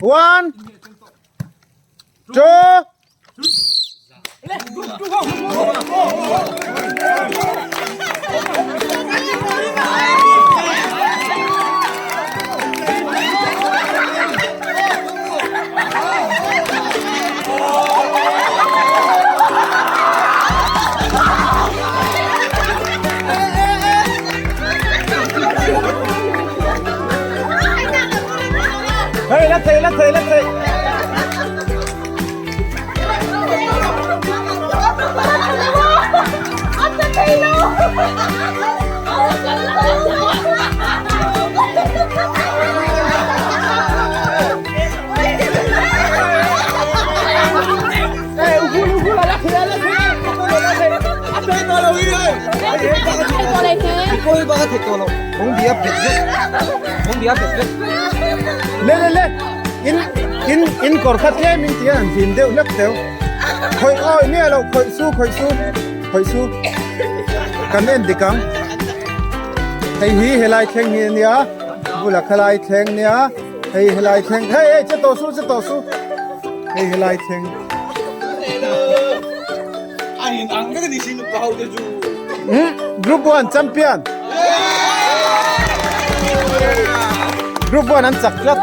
One, two, Hey, let's say, let's say, let's say. Le le le in in in kawr kha tlem in tihian an hlim deuh hlek deuh khawih awi miah loh khawih su khawih su khawih su kan en dik ang hei hi helai thleng hi ania bulah khalai thleng nia hei helai thleng hei hei che tawh su che tawh su hei helai thleng Group 1 champion Group 1 an chak tlat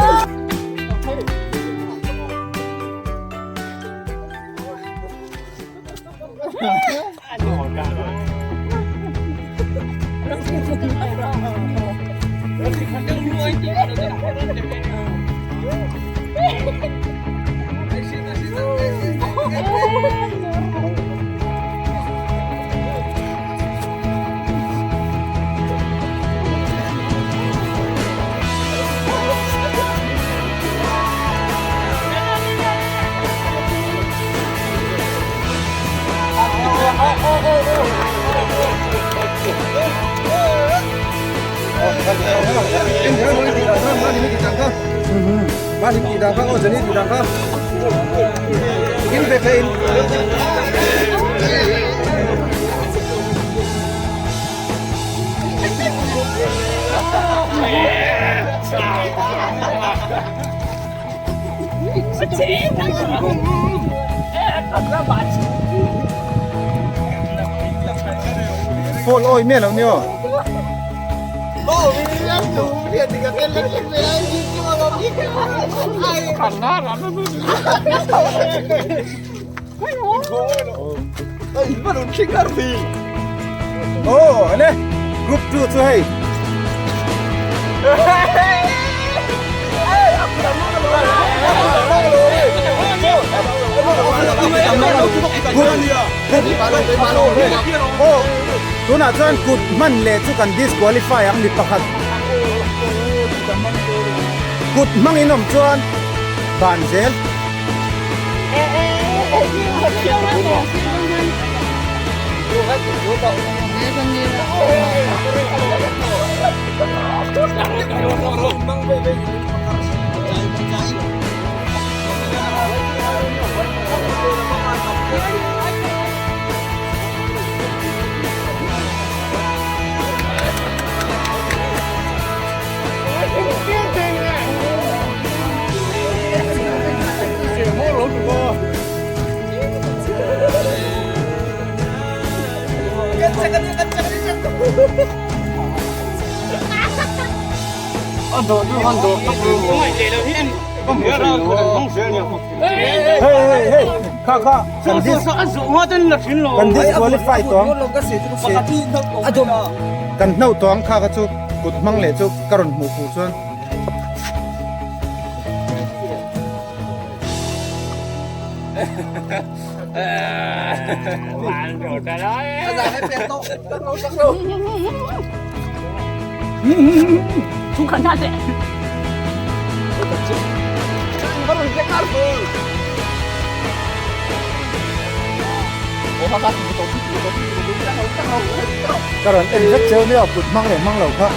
Phone oi miah lo nia. Oh, ane group 2 chu hei. Oh, tunah chuan kut hman leh chu kan disqualify ang mi pakhat. Kut hmangin awm chuan ban zel. Hey hey hey kha kha kan dis kan disqualify tawng kan hno tawng kha kha chu kut hmang leh chu ka rawn hmuh fuh chuan Ka rawn en vek cheu nia kut hmang leh hmang lo kha.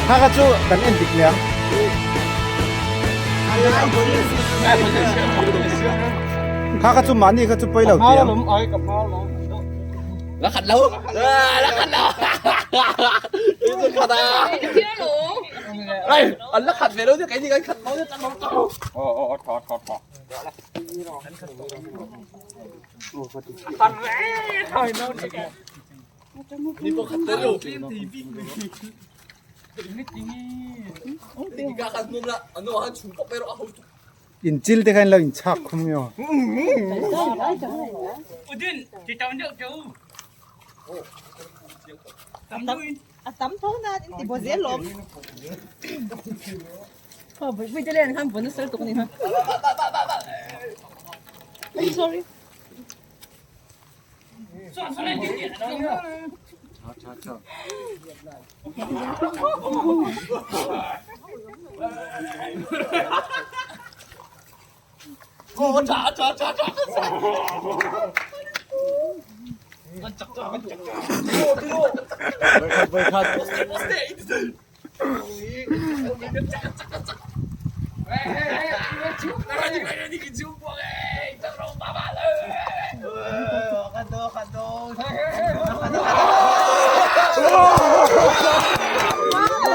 Kha kha chu kan en dik leh ang. Kha kha chu mahni kha chu pawi lo ti ang. La khat lo. La khat lo. Chu khat a. Ai, an la khat ve lo cái gì cái khat lo chắc nó to. Ờ ờ thọ thọ thọ. Ni bo khat lo. Ni ka khat mum la, ano han chung pok pero a ho tu. In chil te kha in lo in chhak khum nge aw. A tam tho na in ti bo zel lawm. Sorry. Ô cha cha cha cha.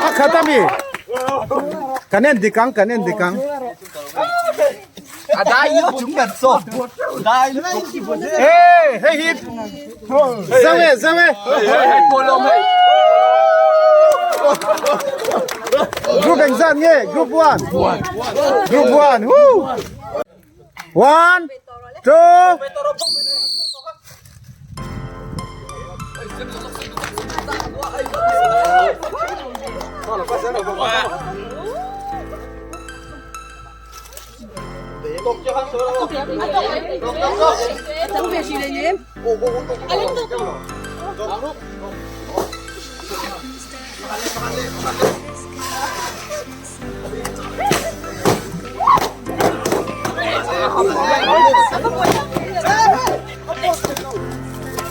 A khat a mi. Kan en dik ang, kan en dik ang. A dai lu chung kan so. Dai lu. Hey, hei hi. Zau e, zau e. Hei pol lom hei. Group engzat nge? Group 1. Group 1. Woo! 1 2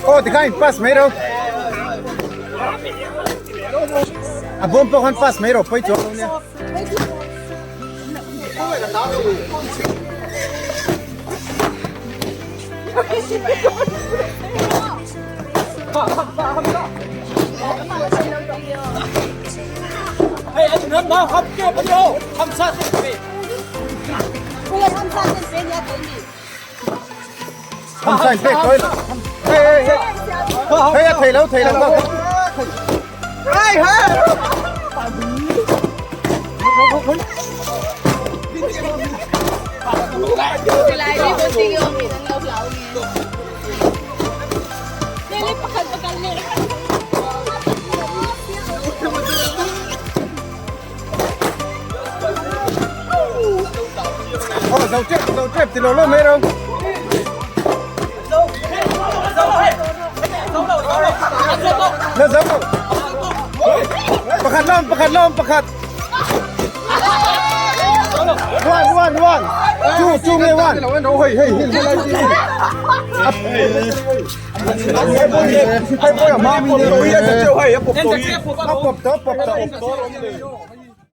Aw tikhan in pass mai ro. A bawm pawh khan pass mai ro pawi chuang lo nia. Hamsa in pek tawi lo. Hei hei hei. Hei a thei lo thei lo ka. Aw zo tep zo tep ti lo lo mai ro. La zo. Pakhat lawm pakhat lawm pakhat. One one one. Two two nge one. Hei hei. Hei pawh a pawp tawh pawp tawh.